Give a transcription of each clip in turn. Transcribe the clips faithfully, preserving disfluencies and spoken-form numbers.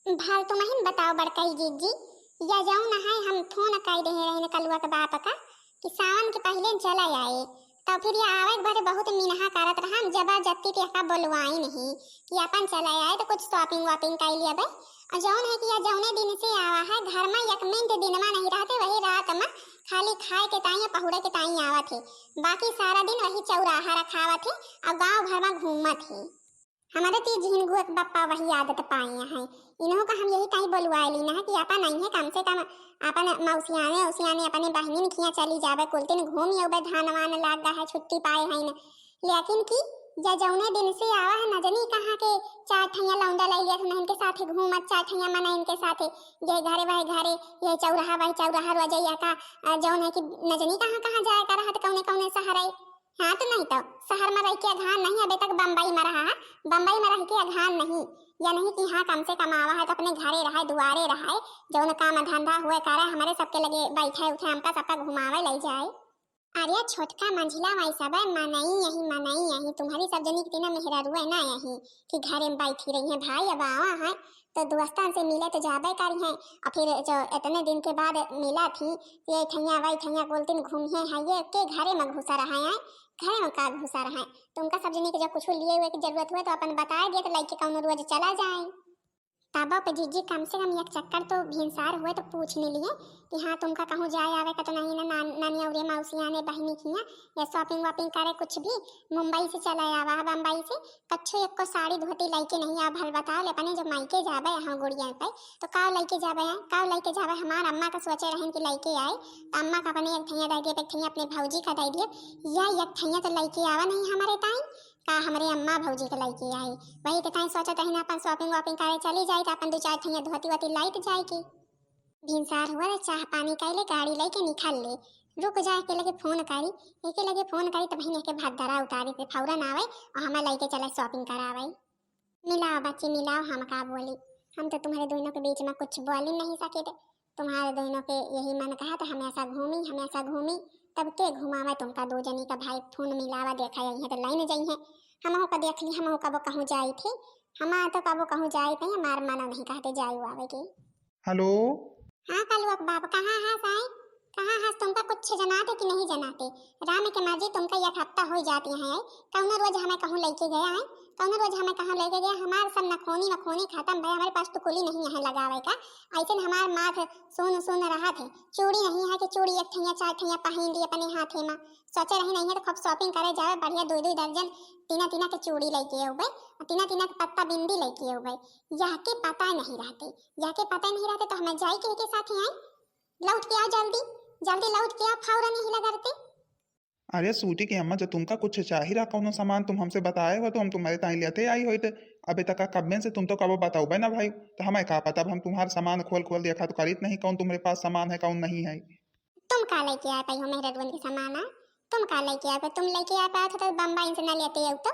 भल तुमहिन बताओ बड़कई जीजी, या जौन है हम फोन कई रहे रहन कलुआ के बाप का कि सावन के पहिले चला आए, तो फिर या आवे के बारे बहुत मिनहा करत रहा। हम जबरदस्ती पे का बोलवाई नहीं कि अपन चला आए तो कुछ shopping वॉपिंग कर लिया बे। और जौन है कि या जौने दिन से आवा है घर में एक मिनट दिन में नहीं रहते, वही रात में खाली खाए के ताई या पहुड़े के ताई आवत है, बाकी सारा दिन वही चौराहा रखावत है और गांव भर में घूमत है। हमारे ती झिनगुआ के बप्पा वही आदत पाए हैं। इन्हों का हम यही ताई बोलवाए ली ना कि अपन आई है, कम से कम अपन मौसियाने औसियाने अपने बहनिन खिया चली जावे, कुल दिन घूम अउबे, धान वान लाग गा है, छुट्टी पाए हैं न। लेकिन कि या जौने दिन से आवा है, न जनी कहाँ के चार ठैया लौंडा लाई लिया था, इनके साथे घूमत, चार ठैया मना इनके साथे, ये घरे वह घरे, ये चौराहा वह चौराहा, रोजैया का अ, जौन है कि न जनी कहाँ कहाँ जाए का रहत, कौने कौने शहर है। हाँ तो नहीं तो, शहर में रह के अघान नहीं, अबे तक बम्बई में रहा है, बम्बई में रह के अघान नहीं। या नहीं कि हाँ, कम से कम आवा है तो अपने घरे रहे, दुआरे रहे, जौन काम धंधा हुए करे, हमारे सबके लगे बैठे उठे, हमका सबका घुमावे ले जाए। अरे छोटका मंझिला माई सब है, मनई यही, मनई यही, तुम्हारी सब जनी के तीना मेहरारू है ना यही कि घरे में बैठी रही है। भाई अब आवा है तो दोस्तन से मिले तो जाबे करी है, और फिर जो इतने दिन के बाद मिला थी, ये ठैया वही ठैया कुल दिन घूमिए हैं, ये के घरे में घुसा रहा है, घरे में का घुसा रहा है। तो उनका सब जनी के जब कुछ लिए हुए की जरूरत हुए तो अपन बताए दिए तो लइके कौनो रोज चला जाए। तब पे जीजी कम से कम एक चक्कर तो भिनसार हुए तो पूछ नहीं लिए कि हाँ तुमका कहूँ जाए आवे का तो नहीं ना, नान-, नानी अउरे मौसियाने बहनी किया या shopping वॉपिंग करे कुछ भी, मुंबई से चला आवा है, बम्बई से। कच्छो एको साड़ी धोती लइके नहीं आ, भल बताओ ले अपने जो मायके जाबे यहाँ गुड़िया पे तो का लइके जाबे है, का लइके जाबे। हमार अम्मा का सोचे रहन कि लइके आए तो अम्मा का अपने एक ठैया दे दिए, एक ठैया अपने भौजी का दे दिए, या एक ठैया तो लइके आवा नहीं हमारे ताई का हमरे अम्मा भौजी के लइके आई। वही के ताई सोचत रही ना अपन shopping वॉपिंग करे चली जाए तो अपन दो चार ठैया धोती वोती लाइत जाए के। भिनसार हुआ तो चाह पानी कैले गाड़ी लइके निकल ले। रुक जाए के लगे फोन करी, एके लगे फोन करी तो बहिन एके भद्दरा उतारी थे फौरन आवे और हमें लइके चले shopping करावे। मिलाओ बच्ची मिलाओ, हम का बोली, हम तो तुम्हारे दोनों के बीच में कुछ बोल ही नहीं सके थे। तुम्हारे दोनों के यही मन कहा तो हमेशा घूमी हमेशा घूमी, तब के घुमावे तुमका दो जनी का। भाई फोन मिलावा, देखा यही है तो लाइन जाई है, हम का देख ली, हम कबो कहूँ जाई थे, हमार तो कबो कहूँ जाई थे, हमार मन नहीं कहते जाए आवे के। हेलो। हाँ कलुआ के बाप, कहाँ है साईं? कहाँ है? तुमका कुछ जनाते कि नहीं जनाते? राम के मर्जी, तुमका एक हफ्ता हो जाती है, कौनो रोज हमें कहूँ लेके गया है, कौनो रोज हमें कहूँ लेके गया? हमार सब नखोनी मखोनी खत्म भय, हमारे पास तो कुली नहीं है लगावे का। ऐसे न हमार माथ सुन सुन रहा थे, चूड़ी नहीं है कि चूड़ी एक ठैया चार ठैया पहन ली अपने हाथे में। सोचे रही नहीं है तो खूब shopping करे जावे, बढ़िया दो दो दर्जन तीना तीना के चूड़ी लेके अउबे, तीना तीना के पत्ता बिंदी लेके अउबे। यह के पता नहीं रहते, यह के पता नहीं रहते तो हमें जाई के, के साथ ही आई। लौट के आओ जल्दी, जल्दी लौट के आओ, फौरन यही लगरते। अरे सूटी के अम्मा, जब तुमका कुछ चाही रहा कौनो सामान, तुम हमसे बताए हो तो हम तुम्हारे ताई लेते आई होइत। अबे तक कब्बे से तुम तो कबो बताओबे ना भाई, तो हमें का पता, अब हम तुम्हारा सामान खोल खोल देखा तो करीत नहीं कौन तुम्हारे पास सामान है कौन नहीं है। तुम का लेके आए पाई हो मेहररुअन के सामान? आ? तुम का लेके आए पाई? तुम लेके आए पाए हो तो बम्बई से ना लेते हो तो।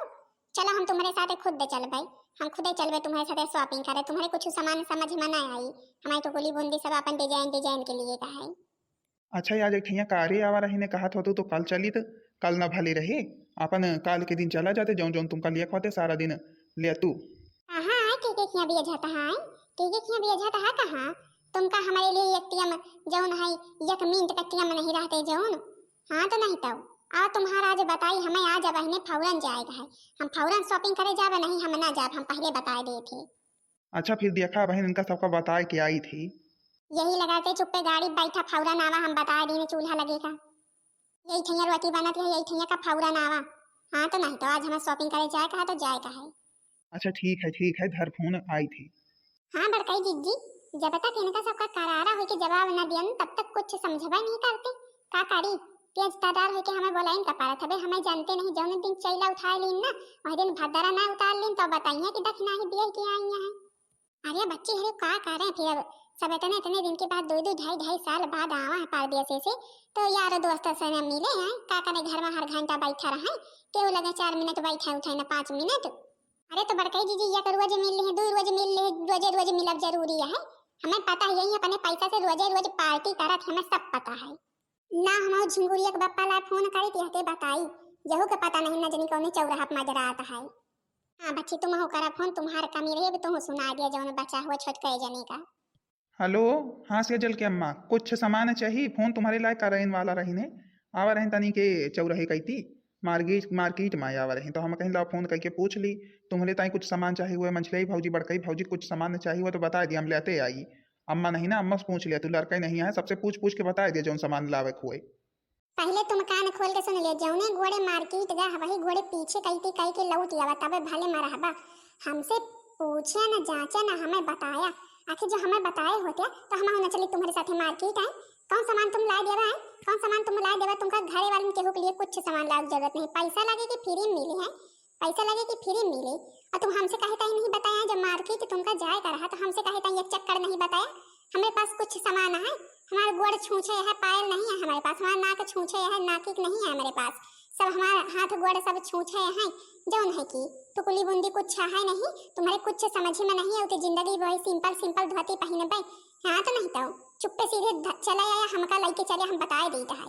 चलो हम तुम्हारे साथ खुद दे चलबे, हम खुदे चलबे तुम्हारे साथ shopping करे, तुम्हारे कुछ सामान समझ में ना आई। हमारी तो कुली बूंदी सब अपन design design के लिए का है। अच्छा, आज एक ठैया कारे आवा रही ने कहत होतू तो कल चलित, कल ना भले रहे, अपन काल के दिन चला जाते, जौन जौन तुमका लियक होते सारा दिन लेतू। कहाँ है के के खिया बिया जाता है? के के खिया बिया जाता है कहाँ? तुमका हमारे लिए एक टियम जौन है, एक मिनट का टियम नहीं रहते जौन। हाँ तो नहीं तो। आ तुम्हारा आज बताई हमें, आज अब हमें फौरन जाएगा है, हम फौरन shopping करे जाबे, नहीं हम ना जाब, हम पहले बताए देत ही। अच्छा फिर देखा बहन, इनका सबका बताए के आई थी। यही लगाते चुप्पे गाड़ी बैठा, फौरन आवा, हम बताए दीने चूल्हा लगे का। यही ठैया रोटी बनत है, यही ठैया का फौरन आवा। हाँ तो नहीं तो आज हमें shopping करे जाए का है तो जाए का है। अच्छा ठीक है, ठीक है, धर फोन आई थी। हाँ बड़काई जिज्जी, जब तक इनका सबका करारा होके जवाब न दियन तब तक कुछ समझबे नहीं करते। का करी, तेज तरार होके हमें बोलाइन का पारत हबे, हमें जानते नहीं, जौन दिन चैला उठाए लीन ना, वही दिन भद्दरा ना उतार लीन तो बताइए कि दखिना ही दिए के आई हैं। अरे बच्ची, अरे का करें फिर, अब सब इतने इतने दिन के बाद, दो दो ढाई ढाई साल बाद आवा है परदेसे से, तो यार दोस्त से न मिले हैं, का करें, घर में हर घंटा बैठा रहे, केहू लगे चार मिनट बैठे उठे न पाँच मिनट। अरे तो बड़काई जीजी, एक रोज मिल ले, दो रोज मिल ले, रोजे रोज मिलब जरूरी है? हमें पता है यही अपने पैसा से रोजे रोज party करत, हमें सब पता है। ना हम झिंगुरिया के बप्पा ला फोन करी ती हते बताई, यहू के पता नहीं न जनी कौने चौराहा पे मजरात है। हाँ बच्ची, तुमहू करा फोन, तुम्हार कमी रही, अब तुमहू सुनाइ दिया जौन बचा हुआ छोटके जने का। हेलो, हाँ सेजल के अम्मा, कुछ सामान चाही, फोन तुम्हरे लाए करइन वाला रहिन है। आवा रहिन तनी के चौराहे कइती, मार्केट, मार्केट मा आवा रहिन, तो हम कहिन ला फोन कइके पूछ ली, तुम्हरे ताई कुछ सामान चाही हुए, मंझलई भौजी, बड़कई भौजी, कुछ सामान चाही हुए तो बताइ दिया, हम लेते आई। अम्मा नहीं ना, अम्मा से पूछ लिया, तू लड़कई नहीं है, सबसे पूछ पूछ के बताइ दिया जौन सामान लावे के हुए। पहिले तुम कान खोल के सुन लिया, जौने गोड़े मार्केट गा, वही गोड़े पीछे कइती कइके लौट आवा, तबे भले मा रहबा। हमसे पूछे न, जांचे न, हमें बताया। आखिर जो हमें बताए होते तो हम न चली तुम्हरे साथे मार्केट आए। कौन सामान तुम लाए देवा है? कौन सामान तुम लाए देवा? तुमका घरे वालन केहू के लिए कुछ सामान लावे के जरूरत नहीं। पैसा लगे कि फ्री मिले है, पैसा लगे कि फ्री मिले। और तुम हमसे काहे ताई नहीं बताया, जब मार्केट तुमका जाए का रहा तो हमसे काहे ताई एक चक्कर नहीं बताया? हमरे पास कुछ सामान है, हमार गोड़ छूछे है, पायल नहीं है हमारे पास, हमार नाक छूछे है, नाकिक नहीं है हमारे पास, सब हमार हाथ गोड़ सब छूछे है। जौन है कि टुकुली बुंदी कुछ है नहीं, तुम्हरे कुछ समझ में नहीं है, तो जिंदगी वही सिंपल सिंपल धोती पहिनबे। हाँ तो नहीं तो चुप्पे सीधे ध-, चला आया, हमका लइके चले, हम बताए देत है।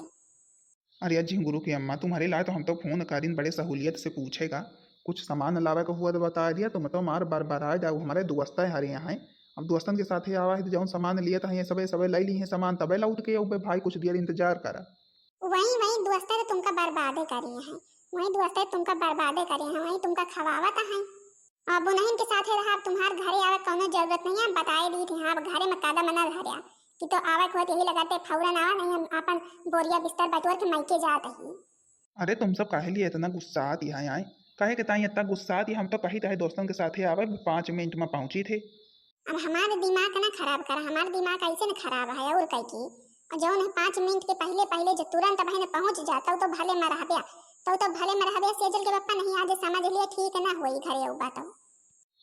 अरे यार झिंगुरू की अम्मा, तुम्हरे लाए तो हम तो फोन करिन, बड़े सहूलियत से पूछेगा, कुछ सामान लावे का हुआ तो बताइ दिया, तुम तो मार बरबराए जाओ, हमारे दोस्त है हरे यहाँ। अब दोस्तन के साथे आवा है तो जौन सामान लियत है ये सबे सबे लइ ली है सामान, तबे लौट के अउबे भाई, कुछ देर इंतजार करा। वही वही दोस्त है तुमका बर्बादे करी है, वही दोस्त है तुमका बर्बादे करी है, वही तुमका खवावत है। अब उन्हीं के साथे रहा, अब तुम्हार घरे आवे कौनो जरूरत नहीं है, बताए दी थी। हाँ, अब घरे में कदम न धर्या कि तो आवे के होत यही लगाते फौरन आवा, नहीं हम अपन बोरिया बिस्तर बटोर के मायके जात ही। अरे तुम सब काहे लिए इतना गुस्सात यहाँ आए? काहे के ताई इतना गुस्सात ही? हम तो कही रहे दोस्तन के साथे आवे, पाँच मिनट में पहुँची थे। अब हमार दिमाग ना खराब करा, हमार दिमाग ऐसे न खराब है और कह की। और जौन है पाँच मिनट के पहिले पहिले जो तुरंत अब है न पहुँच जाता तो भले में रहबे, तो तो भले में रहबे। सेजल के पप्पा नहीं आज समझ लिए ठीक ना होई घरे अउबा तो।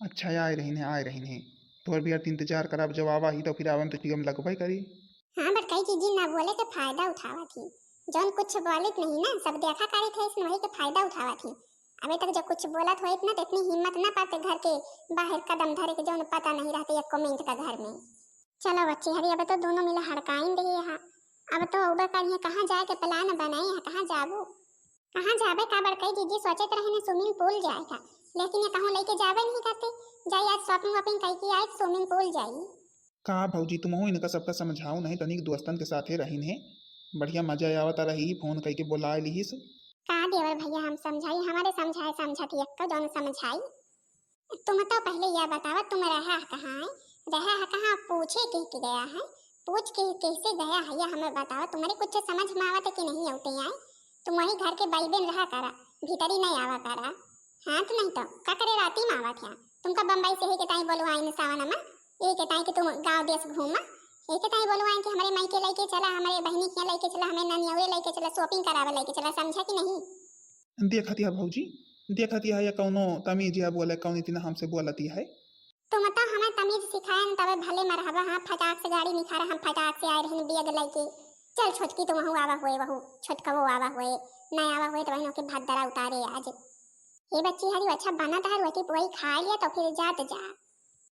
अच्छा, आए रहिन है, आए रहिन है। तोर भी यार इंतजार करब, जब आवा ही तो फिर आवन तो टीम लगबे करी। हाँ, बड़कई जीजी ना बोले के फायदा उठावत ही। जौन कुछ बोलित नहीं ना, सब देखा करित है, इसने वही के फायदा उठावत ही। अबे तक जब कुछ बोलत होइत ना, तो इतनी हिम्मत ना पाते घर के बाहर कदम धरे के, जौन पता नहीं रहते एक मिनट का घर में। चलो बच्ची, हरी अब तो दोनों मिला हड़काइन रही है। अब तो अउबे करिए, कहाँ जाए के प्लान बनाए है, कहाँ जाबू? कहाँ जाबे का बड़कई जीजी, सोचत रहे ने स्विमिंग पूल जाए का, लेकिन ये कहूँ लेके जाबे नहीं करते। जाई आज शॉपिंग वॉपिंग कई के आए, स्विमिंग पूल जाई। का भौजी, तुमहू इनका सबका समझाओ नहीं, तनिक दोस्तन के साथे रहिन है, बढ़िया मजा आवत रही, फोन कई के बोलाए लिहिस। का देवर भैया हम समझाई, हमारे समझाए समझत ही एक तो जौन समझाई। तुम तो पहले यह बतावा, तुम रहा कहाँ है? रहा है कहाँ? पूछे के, के गया है? पूछ के कैसे गया है, यह हमें बतावा। तुम्हारे कुछ समझ में आवत है कि नहीं आवते आए? तुम वही घर के बाइबेन रहा करा, भीतरी नहीं आवा करा। हाँ तो नहीं तो का करे, राती में आवत है। तुमका बम्बई से ही के ताई बोलवाइन सावन में, यही के ताई कि तुम गाँव देश घूमा, यही के ताई बोलवाइन कि हमारे माई के लेके चला, हमारे बहनी के लेके चला, हमें ननियौरे लेके चला, शॉपिंग करावे लेके चला, समझा कि नहीं? देखत या भौजी, देखत या, या कौनो तमीज या बोले, कौन इतना हमसे बोलती है? तुम तो हमें तमीज सिखाए न, तबे भले में रहबा। हाँ, फटाक से गाड़ी निखारा, हम फटाक से आए रहन बैग लेके। चल छोटकी, तुमहू आवा हुए, वहू छोटकवो आवा हुए, नहीं आवा हुए तो बहनों के भद्दरा उतारे आज। हे बच्ची, हरी अच्छा बना था, रोटी पुआई खा लिया तो फिर जात जा।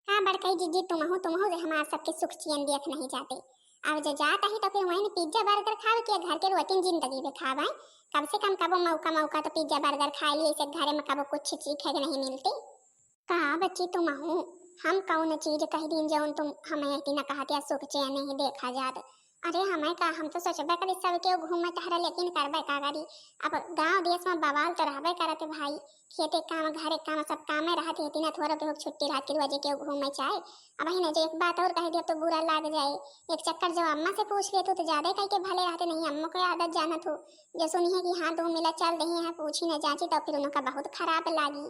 का बड़कई जीजी, तुमहू, तुमहू रे हमार सबके सुख चैन देख नहीं जाते। अब जो जात ही तो फिर वहीं पिज्जा बर्गर खावे के, घर के रोटी जिंदगी में खावे। कम से कम कबो मौका मौका तो पिज्जा बर्गर खा लिए, इसे घरे में कबो कुछ चीखे के नहीं मिलती। का बच्ची तुमहू, हम कौन चीज कह दीन जौन तुम हमें इतना कहत या सुख चैन नहीं देखा जात? अरे हमें का, हम तो सोचबे करी सब केहू घूमे टहरे, लेकिन करबे का करी? अब गांव देश में बवाल तो रहबे करत भाई, खेते काम, घरे काम, सब कामे रहत है, इतना थोड़ा केहू छुट्टी रहत कि रोजे केहू घूमे चाहे। अब ही नहीं जो एक बात और कह दिया तो बुरा लाग जाए। एक चक्कर जो अम्मा से पूछ लेतू तो ज्यादा कह के भले रहते, नहीं अम्मा को आदत जानत हो, जो सुनी है कि हाँ दो मिला चल रही है, पूछी न जांची तो फिर उनका बहुत खराब लागी।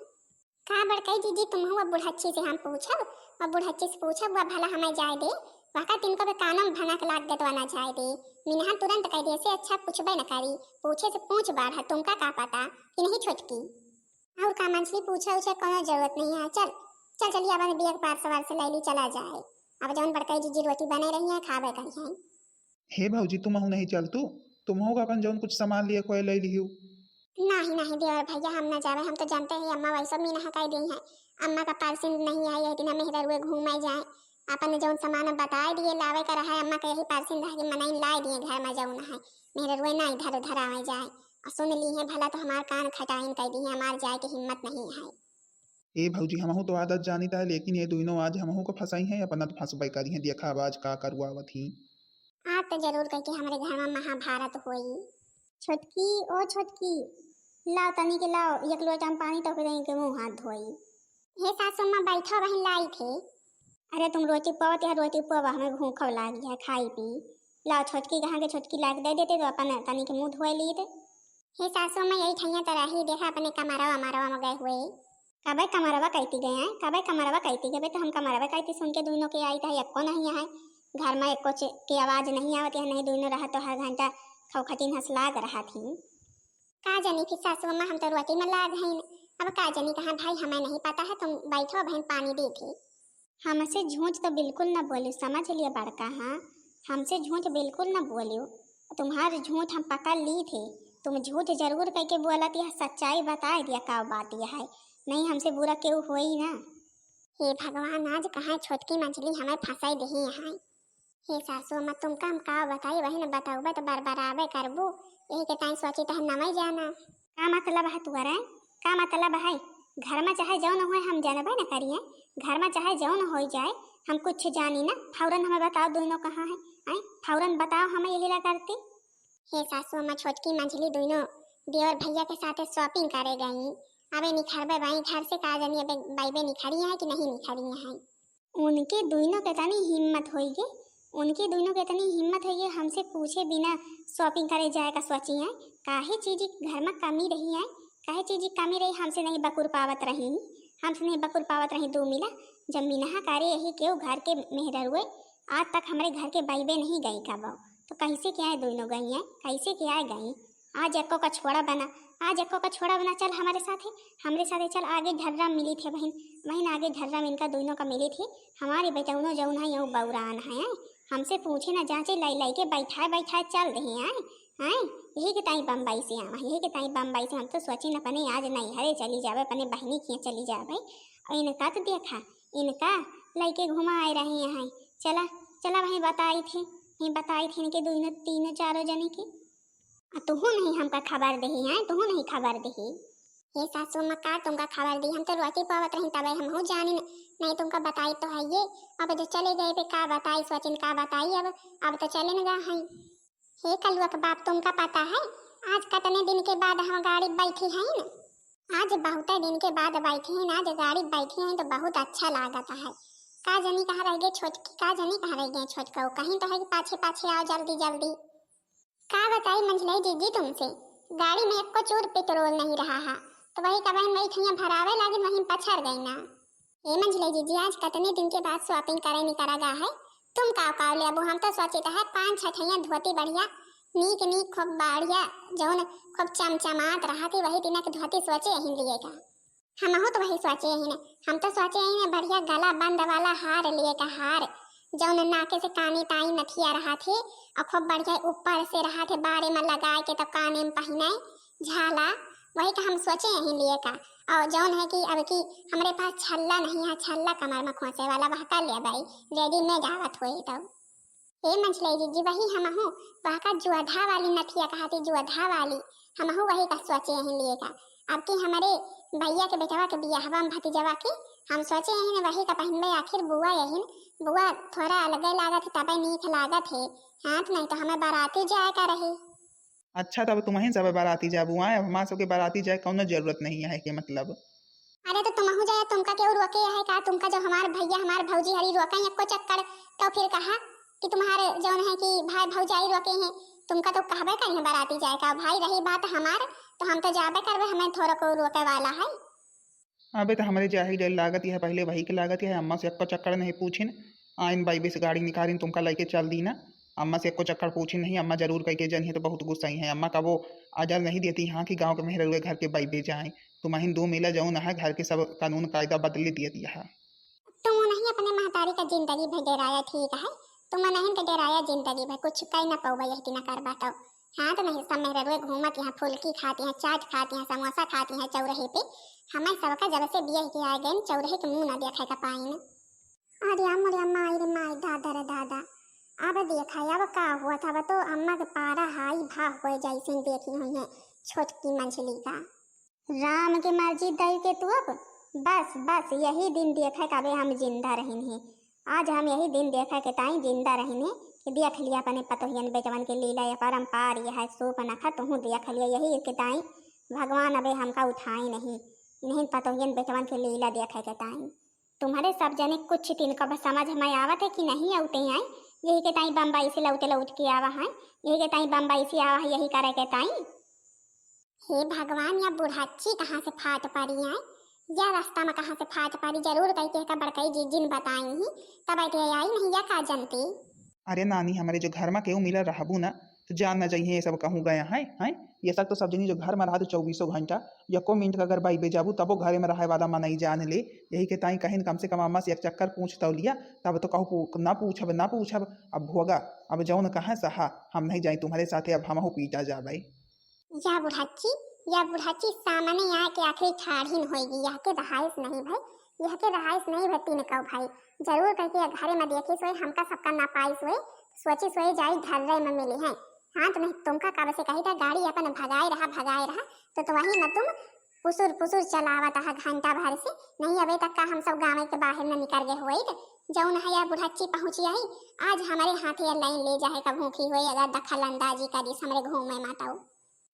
का बड़कई जीजी, तुमहू अब बुढ़च्ची से हम पूछब, अब बुढ़च्ची से पूछब, वह भला हमें जाए दे, वह का तिनको बे कानों में भनक लाग गए तो ना जाए दे। मिनहा तुरंत कह दे, से अच्छा पूछबे न करी, पूछे से पूछ बाढ़, तुमका का पता कि नहीं छोटकी। और का मंझली पूछे उछे कोनो जरूरत नहीं है, चल, चल चलिए अपन बैग पार्स वार्स ले ली, चला जाए। अब जौन बड़कई जीजी रोटी बने रही है, खाबे करी है। हे भौजी, तुमहू नहीं चलतू? तुमहू का अपन जौन कुछ सामान लिए खोए ले लिहू। नहीं, नहीं देवर भैया, हम ना जावे, हम तो जानते हैं अम्मा वैसे मीना हकाई दी है। अम्मा का परसिंद नहीं है, यह दिन मेहररुए घूमे जाए। अपन जौन सामान बताए दिए लावे का रहा है, अम्मा का यही परसिंद है कि मनई लाई दिए घर में जौन है, मेहररुए ना इधर उधर आवे जाए। और सुन ली है भला तो हमार कान खटाइन कह दी है, हमार जाए की हिम्मत नहीं है। ए भौजी, हमहू तो आदत जानित है, लेकिन ये दुइनो आज हमहू को फंसाई हैं, अपना तो फंसबे करी हैं। देखा अब आज का करुआवत ही। आज तो जरूर कह के हमरे घर में महाभारत होई। छोटकी, ओ छोटकी, लाओ तनी के लाओ एक लोटा में पानी, तो फिर इनके मुंह हाथ धोई। हे सासू माँ, बैठो बहिन, लाई थे। अरे तुम रोटी पावत या रोटी पावा, हमें भूख लाग गया खाई पी। लाओ छोटकी, कहाँ के छोटकी लाग दे देते तो अपन तनी के मुंह धोए लीत। हे सासू माँ, यही ठैया तो रही, देखा अपने कमरवा मरवा में गए हुए। कबे कमरवा कहती गए हैं, कबे कमरवा कहती गए, तो हम कमरवा कहती सुन के दुइनों के आई तो एको नहीं है। घर में एको चे-, के आवाज नहीं आवत है, नहीं दुइनों रहा तो हर घंटा खौखटिन हंसलाग रहा थी। का जानी फिर सासू अम्मा, हम तो रोटी में लाग हईन। अब का जानी कहाँ भाई, हमें नहीं पता है, तुम बैठो बहन, पानी दी थी। हमसे झूठ तो बिल्कुल न बोलियो, समझ लिया बड़का, हाँ, हमसे झूठ बिल्कुल न बोलियो। तुम्हार झूठ हम पकड़ ली थे, तुम झूठ जरूर कह के बोलत, यह सच्चाई बताए दिया का बात यह है, नहीं हमसे बुरा केहू होई ना। हे भगवान, आज कहाँ छोटकी मछली हमें फंसाई दही यहाँ। हे सासू अम्मा, तुमका हम का बताई, वही न बतउबे तो बरबराबे करबू। यही के ताई सोची तह नमई जाना। का मतलब है तुअरे? का मतलब है? घर में चाहे जौन होए हम जानबे न करिए, घर में चाहे जौन होई जाए, हम कुछ जानी ना। फौरन हमें बताओ दुइनों कहाँ है, आए फौरन बताओ हमें यही ला करती। हे सासू अम्मा, छोटकी मंझली दुइनों देवर भैया के साथे shopping करे गई। अबे निखरबे बाई घर से, का जानी अबे बाइबे निखरी है कि नहीं निखरी है। उनके दुइनों के तनी हिम्मत होई गे, उनके दुइनों के तनी हिम्मत होई गे, हमसे पूछे बिना shopping करे जाए का सोची है। काहे चीज घर में कमी रही है, काहे चीज कमी रही, हमसे नहीं बकुर पावत रही, हमसे नहीं बकुर पावत रही। दो मिला जब मिनहा करे यही केहू घर के मेहररुए, आज तक हमरे घर के बाइबे नहीं गई कबो, तो कैसे क्या है दुइनों गई है, कैसे क्या है गई? आज एको का छोड़ा बना, आज एको का छोड़ा बना, चल हमरे साथे, हमरे साथे चल, आगे ढर्रा मिली थे बहिन, बहिन आगे ढर्रा में इनका दुइनों का मिली थी। हमारे बेटौनो जौन है यौ बौरान है, हमसे पूछे ना जांचे, लाई लाई के बैठाए बैठाए चल रही हैं, हैं यही के ताई बम्बई से आवा, यही के ताई बम्बई से। हम तो सोची न अपने आज नहीं हरे चली जावे, अपने बहिनी किया चली जावे। और इनका तो देखा, इनका लइके घुमा आए रही हैं। चला, चला वहीं बताई थे, वहीं बताई थे इनके दुइनों तीनों चारों जने के। आ तुहू नहीं हमका खबर देही, हैं? तुहू नहीं खबर देही। हे सासू अम्मा, का तुमका खबर दी? हम तो रोटी पावत रही, तबे हमहू जानी न-, नहीं तुमका बताई तो है ये। अब जो चले गए पे का बताई, सोचिन का बताई अब, अब तो चले न गा हैं। हे कलुआ के बाप, तुमका पता है आज कतने दिन के बाद हम गाड़ी बैठी हैं न? आज बहुते दिन के बाद बैठी हैं न, आज गाड़ी बैठी हैं तो बहुत अच्छा लागत है। का जानी कहाँ रह गए छोटकी, का जानी कहाँ रह गए छोटका, कहीं तो है कि पाछे पाछे आओ जल्दी जल्दी। का बताई मंझलई जीजी तुमसे, गाड़ी में एको चूर पेट्रोल नहीं रहा है, तो वही का बहन वही ठैया भरावे लागिन, वहीं पछड़ गई ना। ए मंझलई जीजी, आज कतने दिन के बाद shopping करे निकरा गा है, तुम का का लेबो? हम तो सोचित है पाँच छह ठैया धोती बढ़िया, नीक नीक, खूब बढ़िया, जौन खूब चमचमात रहा थी, वही दिना के धोती सोचे यही लिए का। हमहू तो वही सोचे ही ने, हम तो सोचे ही ने बढ़िया गला बंद वाला हार लिए का हार, जौन नाके से कानी ताई नथिया रहा थे और खूब बढ़िया ऊपर से रहा थे बारे में लगाए के तो काने में पहिने झाला, वही का हम सोचे ही लिए का। और जौन है कि अब की हमरे पास छल्ला नहीं है, छल्ला कमर में खोसे वाला, वह का ले भाई, readymade आवत होई तो। ए मंझलई जीजी, वही हमहू, वह का जोधा वाली नथिया कहा थी, जोधा वाली, हमहू वही का सोचे यही लिए का। अब की हमरे भैया के बेटवा के बियाहवा में भतीजवा की हम सोचे यही ने वही का पहिनबे, आखिर बुआ यही न, बुआ थोड़ा अलगे लागत है, तबे नीक लागत है, हाँ तो नहीं तो हमें बाराती जाए का रही। अच्छा, तब तुमहिन सब बाराती जाबू आए, अब हमार सबके बाराती जाए कौनो जरूरत नहीं है के मतलब। अरे तो तुमहू जाए, तुमका केहू रोके है का? तुमका जब हमार भैया हमार भौजी हरी रोके एको चक्कर, तो फिर कहा कि तुम्हारे जौन है कि भाई भौजाई रोके हैं, तुमका तो कहबे करी है बाराती जाए का। भाई रही बात हमार, तो हम तो जाबे करबे, हमें थोड़ा को रोके वाला है। अबे तो हमरे जाही डर लागत है, पहले वही के लागत है, अम्मा से एको चक्कर नहीं पूछिन, आइन बाइबे से गाड़ी निकालिन, तुमका लेके चल दी ना। अम्मा से एको चक्कर पूछिन नहीं, अम्मा जरूर कह के जनिए तो बहुत गुस्साई है। अम्मा का वो अजर नहीं देती हाँ कि गाँव के मेहररुए घर के बाइबे जाए। तुमहिन दो मिला जौन है घर के सब कानून कायदा बदले दिए दिया है। तुम नहीं अपने महतारी का जिंदगी भर डेराया ठीक है, तुम नहीं के डेराया जिंदगी भर, कुछ कह न पौबा यही दिना कर बाटो। हाँ तो नहीं सब मेहररुए घूमत यहाँ फुल्की खाती हैं, चाट खाती हैं, समोसा खाती हैं चौराहे पे। हमें सबका जब से बियाह के आ गए चौराहे के मुंह ना देखा का पाइन। अरे अम्मा रे अम्मा, आई रे माई, दादा रे दादा। अब देखा अब का हुआ था, अब तो अम्मा के पारा हाई भा हुए जैसे देखी हुई है छोटकी मंझली का। राम के मर्जी दई के तू अब बस, बस, यही दिन देखे का अबे हम जिंदा रहिन ही। आज हम यही दिन देखे के ताई जिंदा रहिन ही कि देख लिया अपने पतोहियन बेटवन के लीला, या परम्पार, यह सूप नखा तुहूँ देख लिया। यही के ताई भगवान अबे हमका उठाए नहीं, इन्हीं पतोहियन बेटवन के लीला देखे के ताई। तुम्हरे सब जने कुछ तिनको बस समझ में आवत है कि नहीं आवते हैं, यही के ताई बम्बई से लौटे लौट के आवा है, यही के ताई बम्बई से आवा है, यही करे के ताई। हे भगवान, या बुढ़ाची कहाँ से फाट पड़ी है? या रास्ता में कहाँ से फाट पड़ी? जरूर कही के का बड़कई जीजिन बताई ही, तब आई आई नहीं या का जनती। अरे नानी, हमरे जो घर में केहू मिला रहबू ना, तो जान न जइहे ये सब कहूँ गया है, हैं? ये सब तो सब जनी जो घर में रहा तो चौबीसों घंटा, यको मिनट का अगर बाइबे जाबू, तबो घरे में रहे वाला मनई जान ले। यही के ताई कहिन कम से कम अम्मा से एक चक्कर पूछ तो लिया, तब तो कहू पू-, ना पूछब, ना पूछब। अब भोगा, अब जौन कहे सहा, हम नहीं जाई तुम्हरे साथे, अब हमहू पीटा जाबे। या बुढ़ाची, या बुढ़ाची सामने आके आखिरी ठाढ़िन होइगी, यह के रहाइश नहीं भई, यह के रहाइश नहीं भई तीन कौ भाई। जरूर कह के घरे में देखिस होए, हमका सबका ना पाइस होए, सोचिस होए जाई घर्रे में मिली है। हाँ, तुम्हें, तुमका कब से कही था गाड़ी अपन भगाए रहा, भगाए रहा, तो, तो वही में तुम पुसुर पुसुर चलावत है घंटा भर से, नहीं अबे तक का हम सब गाँव के बाहर न निकर गए होइत। जौन है या बुढ़ाची पहुँची आई, आज हमरे हाथे या लाइन ले जाए का भूखी होए, अगर दखल अंदाजी करिस हमरे घूमे माताऊ।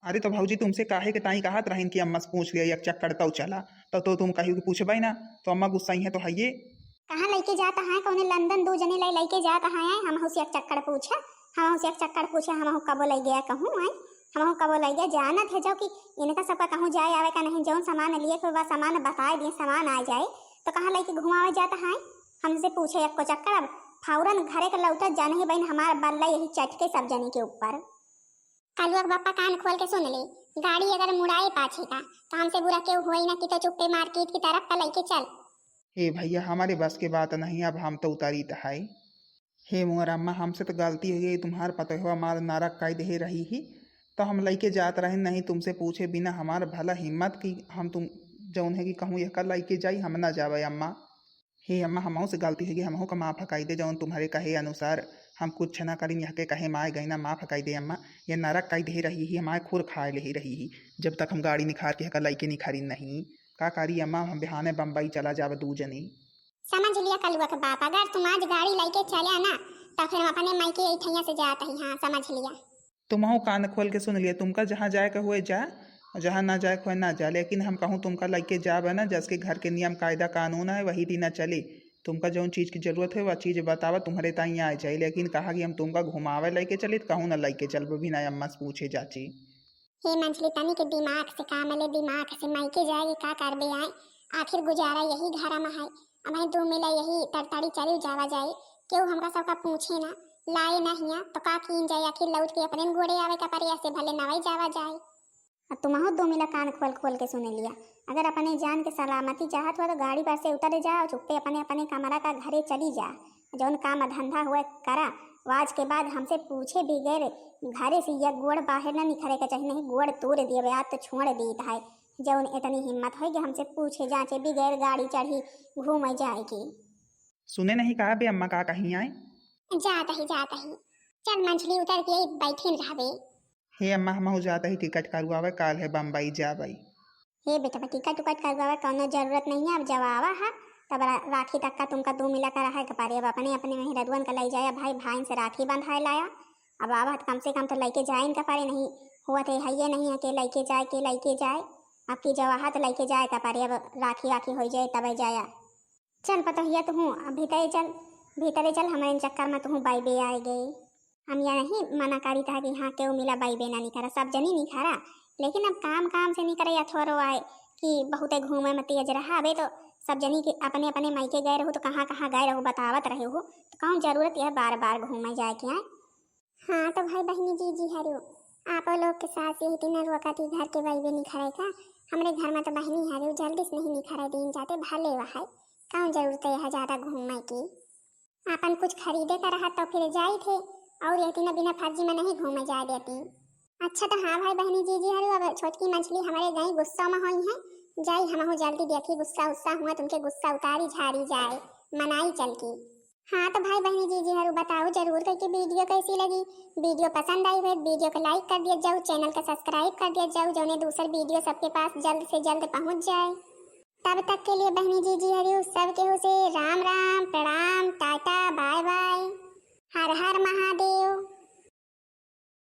अरे तो भौजी, तुमसे काहे के ताई कहत रहिन कि अम्मा से पूछ लिया, एक चक्कर तौ चला, तो, तो तुम कहियो कि पूछबे ना, तो अम्मा गुस्साई है तो है ये। कहाँ लइके जात है, कौने लंदन दू जने लाई लइके जात है, हम से एक चक्कर पूछा, हम से एक चक्कर पूछा, हम कबो लइ गया कहूँ है, हम कबो लइ गया, जानत है जो कि इनका सबका कहूँ जाए आवे का नहीं, जौन सामान लिए के बा सामान बताए दिए, सामान आ जाए, तो कहाँ लइके घुमावे जात है, हमसे पूछे एक को चक्कर। अब फौरन घरे के लौटा जाने ही बहन हमार बल्ला यही चटके सब जने के ऊपर। कलुआ के बापा कान खोल के सुन ले, गाड़ी अगर मुड़ाए पाछे का, तो हमसे बुरा केहू होई ना कि तो चुप्पे मार्केट की तरफ का लइके चल। हे भैया, हमारे बस के बात नहीं, अब हम तो उतारी है। हे मोर अम्मा, हमसे तो गलती हो गई, तुम्हार पतोहवा मार नरक काई देहे रही ही, तो हम लइके जात रहे नहीं तुमसे पूछे बिना, हमार भला हिम्मत कि हम तुम जौन है कि कहूँ यह कर लइके जाई, हम ना जावे अम्मा। हे अम्मा, हमहू से गलती होइगी, हमहू का माफ कई दे, जौन तुम्हरे कहे अनुसार हम कुछ ना करिन, यहके कहे माय गइना, माफ कई दे अम्मा। ये नरक कई दे रही ही, हमारे खुर खाए ले रही ही, जब तक हम गाड़ी निखार के हका लइके निखारिन नहीं। का करी अम्मा, हम बिहाने बम्बई चला जाब दू जनी। समझ लिया कलुआ के बाप, अगर तुम आज गाड़ी लइके चले ना, तो फिर हम अपने मायके यही ठैया से जात ही। हाँ, समझ लिया। तुमहू कान खोल के सुन लिया, तुमका जहाँ जाए के हुए जा, और जहाँ ना जाए के हुए ना जा, लेकिन हम कहूँ तुमका लइके जाब है ना, जस के घर के नियम कायदा कानून है वही दिन चली। तुमका जौन चीज की जरूरत है वह चीज बतावा, तुम्हरे ताई आ जाई, लेकिन कहा कि हम तुमका घुमावे लइके चली तो कहूँ ना लइके चलब बिना अम्मा से पूछे चाची। हे मंझली, तनी के दिमाग से काम ले, दिमाग से मायके जाए के का करबे आए, आखिर गुजारा यही घर में है। अब दो मिला यही तड़तड़ी चली जावा जाए, केहू हमका सबका पूछे ना, लाए ना हिया, तो का कीन जाए, आखिर लौट के अपने गोड़े आवे का परे, ऐसे भले नवाई जावा जाए। अब तुमहू दो मिला कान खोल खोल के सुन लिया, अगर अपने जान के सलामती चाहत हुआ तो गाड़ी पर से उतर जा और चुप्पे अपने अपने कमरा का घरे चली जा, जौन काम धंधा हुआ करा। आज के बाद हमसे पूछे बगैर घरे से यह गोड़ बाहर ना निकले के चाहिए, नहीं गोड़ तोड़ दिए, आज तो छोड़ दी है। जौन इतनी हिम्मत है कि हमसे पूछे जांचे बगैर गाड़ी चढ़ी घूमे जाए की। सुने नहीं कहा बे अम्मा का कहीं आए? जात ही, जात ही। चल मंझली उतर के बैठिन रहबे। हे अम्मा, हमहू जात ही टिकट करवावे, काल है बम्बई जाबई। हे बेटवा, टिकट उकट करवावे कौनो जरूरत नहीं है, अब जब आवा है तब रा-, राखी तक का तुमका दू मिला का रहे के पड़े। अब अपने अपने मेहररुअन का लई जाए, भाई भाई से राखी बंधाए लाया। अब आवा है तो कम से कम तो लइके जाए इनका पड़े, नहीं हुआ थे है ये नहीं है कि लइके जाए, के लइके जाए। अब की जब आहा तो लइके जाए का पड़े, अब राखी वाखी हो जाए तब जाया। चल पतोहिया, तुहूँ अब भीतरे चल, भीतरे चल, हमारे चक्कर में तुहूँ बाइबे आए गए। हम यह नहीं मना करी था कि हाँ, केहू मिला बाइबे ना निखरा, सब जनी निखरा, लेकिन अब काम काम से निकरे या थोरो आए कि बहुते घूमे में तेज रहा। अबे तो सब जनी के अपने अपने मायके गए रहू तो कहाँ कहाँ गए रहू बतावत रहे हो, तो कौन जरूरत यह बार बार घूमे जाए के आए। हाँ तो भाई बहनी जीजी हरु, आप लोग के सास यही तीन रोका थी घर के बाइबे निखरे का। हमरे घर में तो बहनी हरु जल्दी से नहीं निखरे दिन जाते, भले वह है, कौन जरूरत है यहाँ ज्यादा घूमे की। आपन कुछ खरीदे का रहा तो फिर जाई थे, और यही तीन बिना फर्जी में नहीं घूमे जाए देती। अच्छा तो हाँ भाई बहनी जीजी हरु, अब छोटकी मंझली हमारे गई गुस्सा में हुई है, जाई हमहू जल्दी देखी गुस्सा उस्सा हुआ तुमके गुस्सा उतारी झारी जाए, मनाई चल की। हाँ तो भाई बहनी जीजी हरु बताओ जरूर करके वीडियो कैसी लगी। वीडियो पसंद आई हुई वीडियो को like कर दिया जाओ, चैनल को subscribe कर दिया जाओ, जौने दूसर वीडियो सबके पास जल्द से जल्द पहुँच जाए। तब तक के लिए बहनी जीजी हरियो सब केहू से राम राम, प्रणाम, टाटा, बाय बाय, हर हर महादेव।